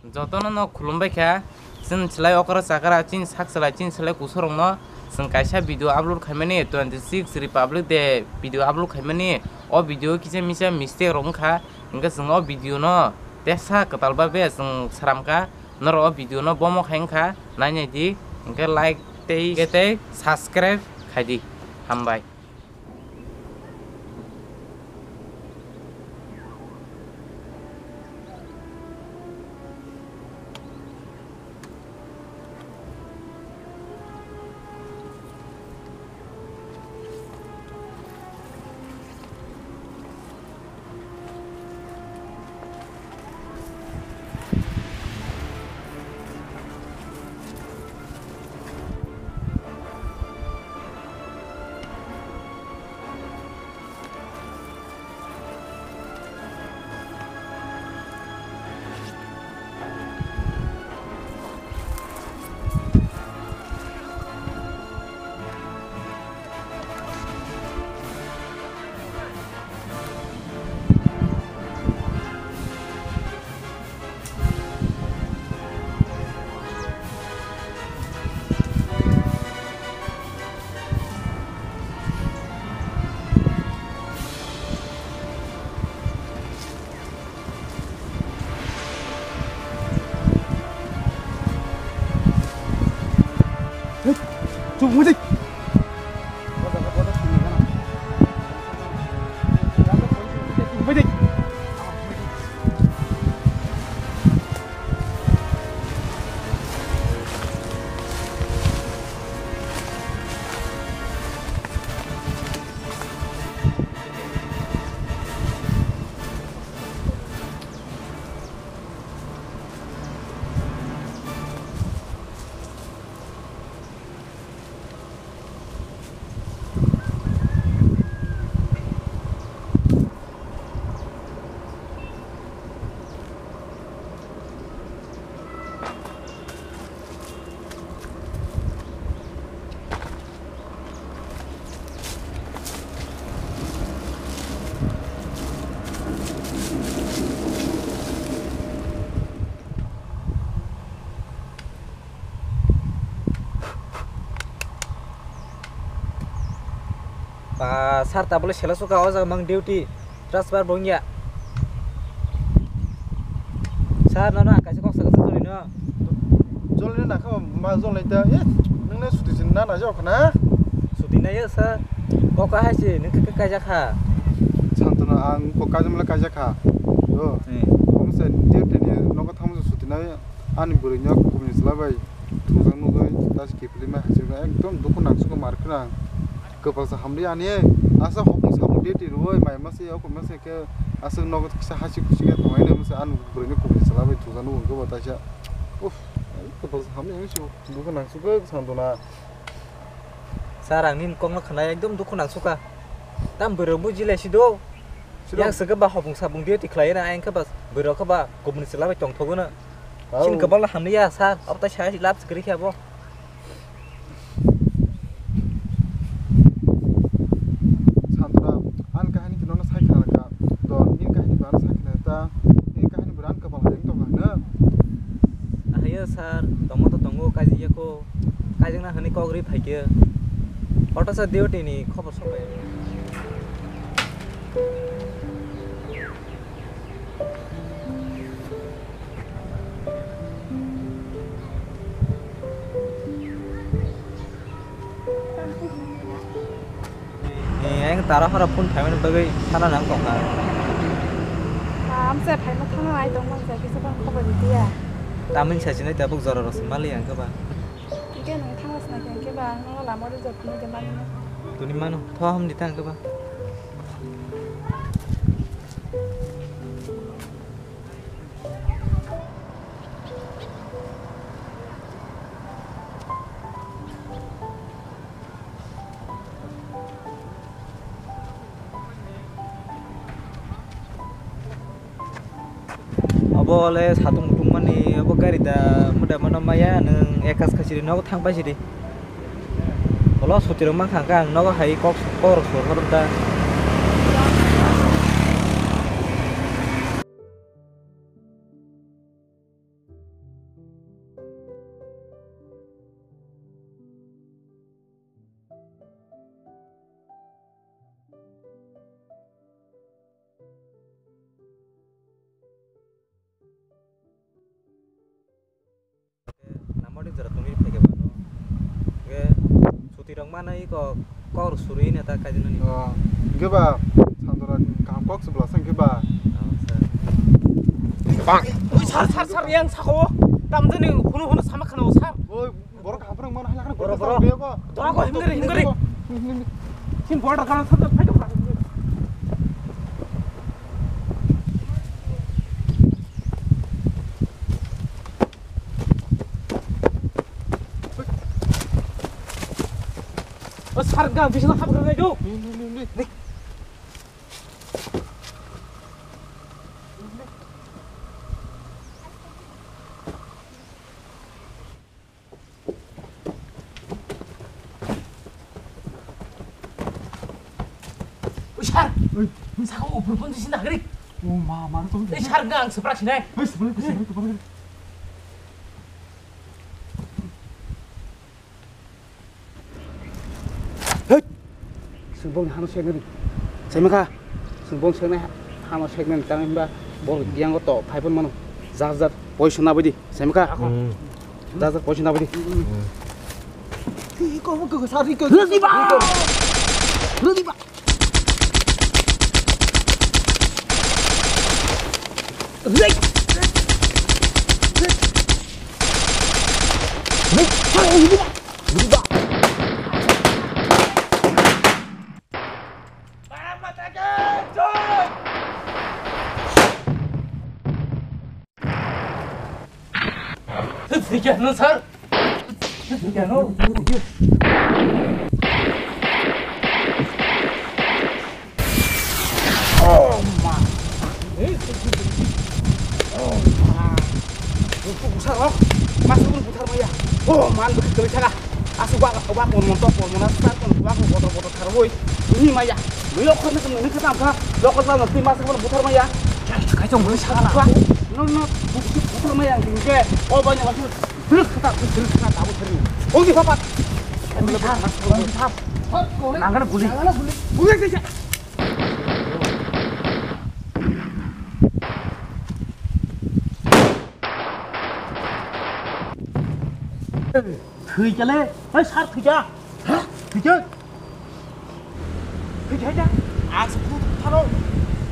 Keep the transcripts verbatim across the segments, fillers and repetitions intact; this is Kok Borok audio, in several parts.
Jotono no khulumbai kha. Chwng slai okra chakra, chini sak slai, chini slai kusurokno chwng kaisa video upload khaimani, twenty six Republic Day video upload khaimani. O video kisa misa mistake rok wngkha, hwnkhe chwng o video no tesa kwtal babe chwng sramkha. Norok o video no bomo khai wngkha, nainai di, hwnkhe like tei, tei subscribe khai di. Hambai. Ba, sir, tabole sela suka o jaga mang duty. Transfer bo wngya. Sir, nono ang kaisa kok sakha sa jolino. Jolino nakha ma jolai ta. Eh, nungna suti sin na na jok na. Suti na ya, sir. Kok ka hai si, nung ka kaija kha. Santana ang kok kaija mala kaija kha. Yo. Hmm. Om se duty ni nogo thamu suti na ya. Ani bwrwi no kubuni chwla bai thujak nugwi tachi kiphilwi mai hachirwi ekdom dukhu nangsugo mar kheno ang. Kwpal sa hamli ani, asa hopung samung duty rwui mai mase, o kok mase khe aswk nogo kisa hachik huchik khe tongnai mase, ani bwrwi no kubuni chwla bai thujak nugwi hwnkhe bo taisa. Uff, kwpal sa hamli ani se dukhu nangsugo Santana. Sir, ang nini kokno khwnai ekdom dukhu nangsukha. Tam bwrwi buji lai si do. Sino. Yang se khe ba hopung sapung duty khlai na, ayang khe ba bwrwi khe ba kubuni chwla bai tongthogo na. Au. Chini kwbangla hamliya, sir. Abo tai sai lab se kwrwi khe abo. Santana, ani kahini khe nono sai khna kha. To, nini kahini bo ano sai khna ta. Nini kahini bo ani kwbang hai wng tong kha hwno. Ahayo, sir. Tongma to tongo, kaijak ya kho. Kaijakna hwnwi kok rwi phai khe. Kotosa duty ni khobor sok bai. Eh, ang tara hora phone khaimani bagwi sana nang tongkha. Amsa phaima thangna ai tong mangsa kisa phone khobor di ya. Tamni sachinai tabuk jora rok se mali ang khe ba. Hingke nwng thangna sina khe hingke ba ang nono lama o rijak phunuk de mani no. Tuni mano, tho hamdi ta hingke ba. Obo le satung mutung mani, obo gari da muda mano maya, nwng ekas khachiri nogo thang pai sidi. Olo suti rok mankha ang nogo hai kok, kok rok sur horom da. Jora tongwi phaikha ba no. Ge suti rok mana iko kok rok suri ne ta kaijak nani. Oh, ge ba sandora kaham kok se bwla sang ge ba. Oh, sir. Oi, sir, sir, sir, yang sako. Tamjani hunu hunu sama khana, sir. Oi, borok kaham phwrwng mano hala khana. Borok, borok. Dona ko himgari, himgari. Sin border kana sir, phai. O sar ga bisna hap ga do. O sar. Oi. Saka o pun pun sini nagri. O ma ma to. E sar ga ang seprak sinai. Oi, seprak, seprak, seprak. Hei! Chwng bongni hano seknani. Saimaka? Chwng bong seknai hano seknani tang himba bor giyango to phaiphon mano. Jar jar poison nabidi. Saimaka? Hmm. Jar jar poison nabidi. Iko, iko, sar, iko. Rwdiba! Rwdiba! Rwdiba! Thikya no sir. Thikya no. Oh ma. Oh ma. Buthar rok. Mas pun buthar maya. Oh man, buthar kali sana. Asu bak bak mon mon tok mon mon asu bak mon bak mon botor botor tharwi. Ini maya. Milo khon khon ni kham kha. Lokot ba mesti mas pun buthar maya. Kai jong mesti sana. No no. Buthar maya ang tingke. Oh banyak masuk. Dulu kata, dulu kata, tahu serius. Oh, di papat. Nangan guli. Nangan guli. Guli saja. Thwi chale, hai sar thwi cha. Ha? Thwi cha. Thwi cha cha. Ang se thwi tharo.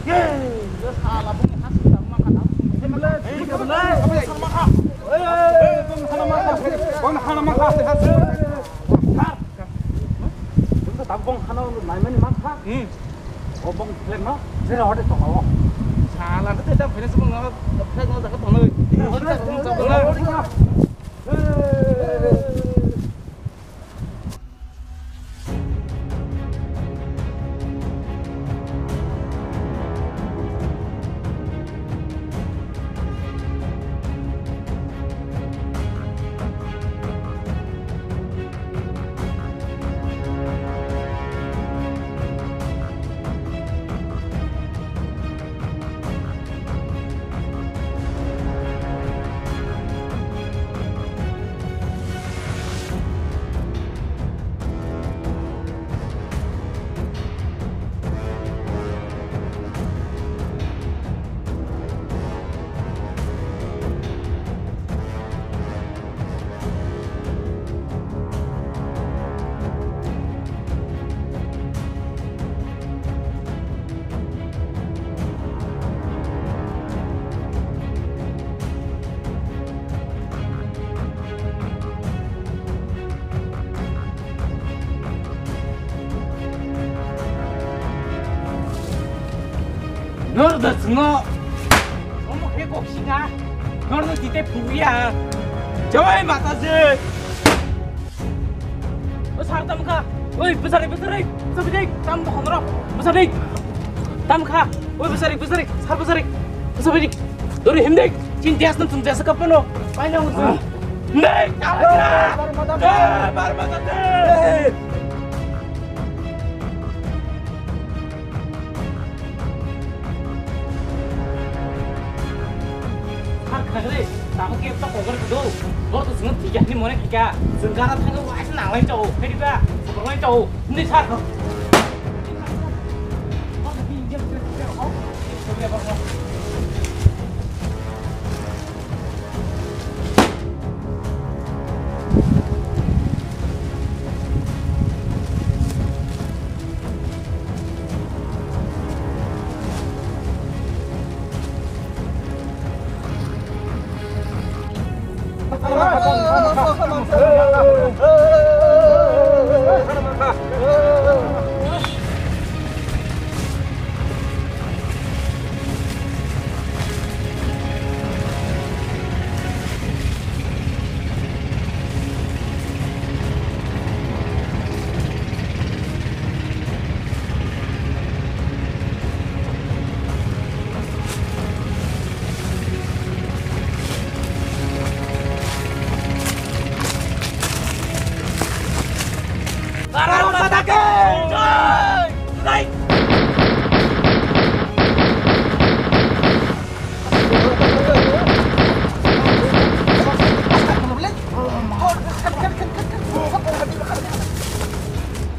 Ye, ye sala bung ha se ta ma ka ta. Ye bele, ye bele. Bung ha ma ka. Bung ha ma ka. Sar. Bung ta bung ha na nai mani ma ka. Hmm. O bong flag no, jera hote tongao. Sala, te ta flag no, flag no, ta tongao. Hote tongao. Nor da singo. Omo khe kok singa. Nor no tite phuya. Jawai mata je. O sar tam kha. Oi, bwsari, bwsari. Bwsari, tam bo khonro. Bwsari. Tam kha. Oi, bwsari, bwsari. Sar bwsari. Bwsari. Dori himdik. Chin tias nam sung tias kap no. Pai na usu. Himdik. Bar mata. Bar mata. Sar khagre, tamo ke ta kogar kudo. Bor to sung thik ya ni mone kika. Sung gara thang wa asa nang lai chao. Phedi ba. Sabar lai chao. Ni sar.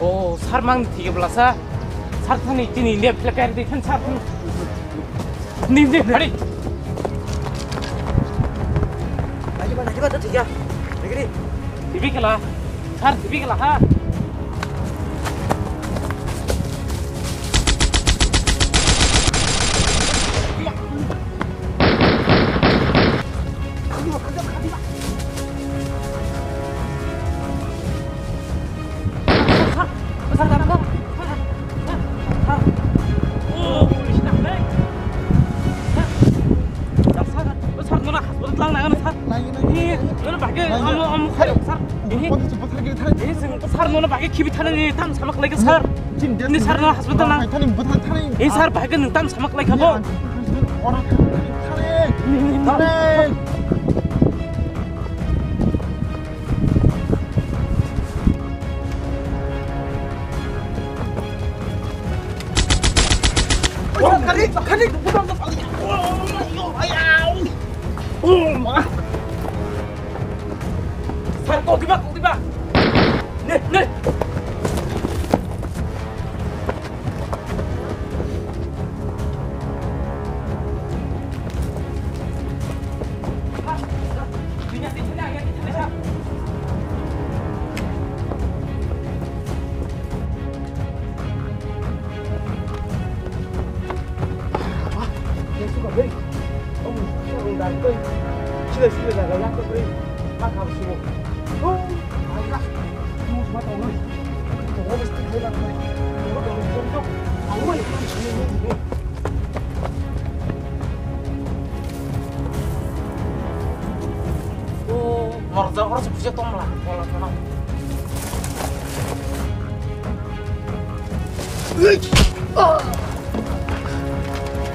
O, sar mang thige bla sa. Sar thani tini India flag kar di khan sar thani. Ni, ni, hari. Lagi ba, lagi ba, to thik ya. Lagi ni. Tibi kala. Sar tibi kala ha. Sar, nono bagwi khibi thani tam samak lai sar. Ni sar no hospital nang. Ni sar bagwi nang tam samak lai khabo. Sar, kok diba, kok diba. Ne, ne. O, morjak oro se puja tongla, bola kono.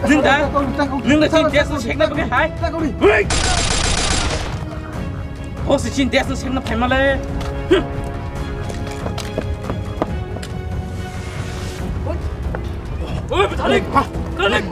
Nung da, nung da chini gas no sekna bagwi hai. O se chini gas no sekna phaimale. Oi, bwthalik! Bwthalik!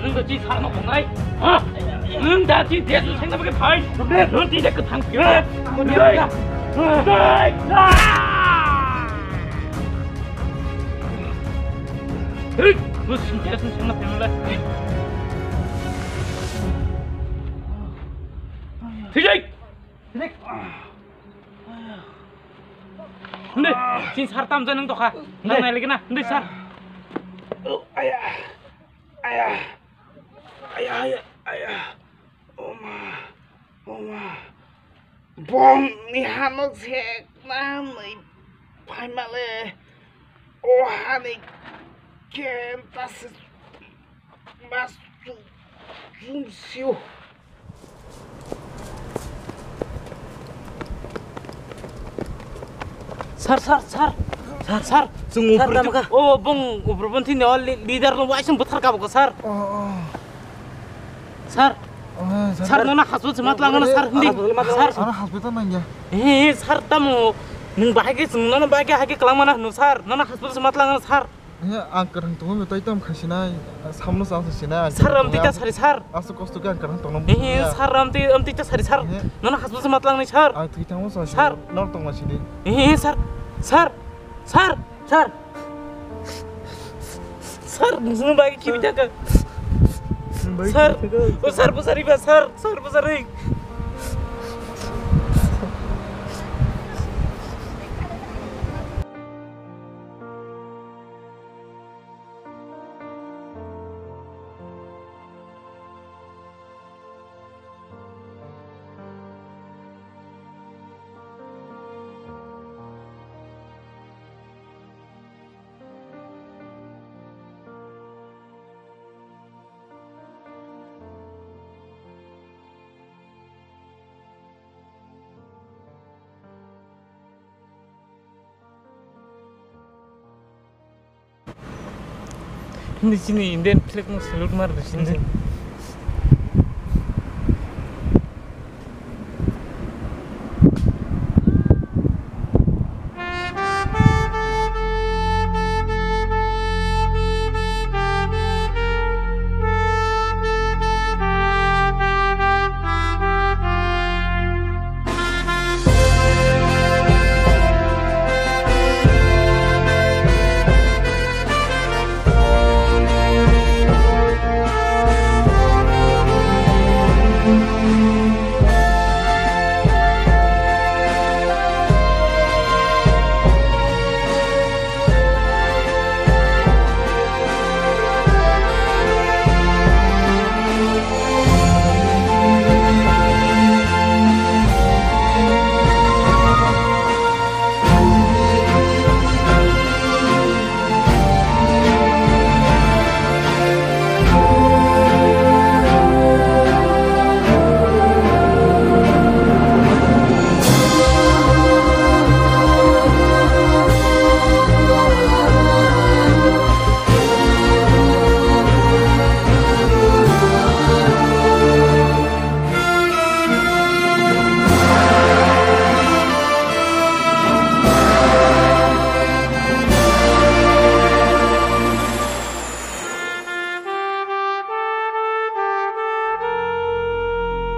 Nwng da chini sar no wngnai, ha? Nwng da chini desh no sengna bagwi phai. Nwng tini da kwthang khe. Hey! Hey! Bus sini jelas sini sana pemela. Tijai. Hindi, sin sar tam janang to kha. Hindi. Nang nai lagi na. Hindi sar. Aya. Aya. Aya, aya, aya. Oma. Oma. Bong ni hano sek na nai. Pai male. O hani ken tas. Mas tu. Jum siu. Sir, sir, sir. Sir, sir. Sir, tamo kha? O bong ubro bon thini o li-, leader no waisung buthar ka bo sir. Oh, oh. Sir. Oh, sir. Sir, nono hospital se matlang na sir hindi. Sir. Ano hospital nangya. Eh, sir tamo. Nung bahai ke sung nono bahai ke hai ke kelang mana hnu sir. Nono hospital se matlang na sir. He, ang kwrang tongo, tei tamo kha sinai, samno sa sinai, ang sir, kwrang amtwi tongo, ta sari sir. Aswk kosto khe ang kwrang tongno. He, he, sir, amtwi, amtwi ta sari sir. He. Nono hospital se matlang ni sir. Ang thwi thango sa sir. Nor tongma sini. He, he, sir. Sir. Sir. Sir. Sir, nung bai ki bita ka. Sir. O sir, bo sari ba sir. Sir, bo sari. Hindi chini Indian flag no salute mar do chini. Hindi.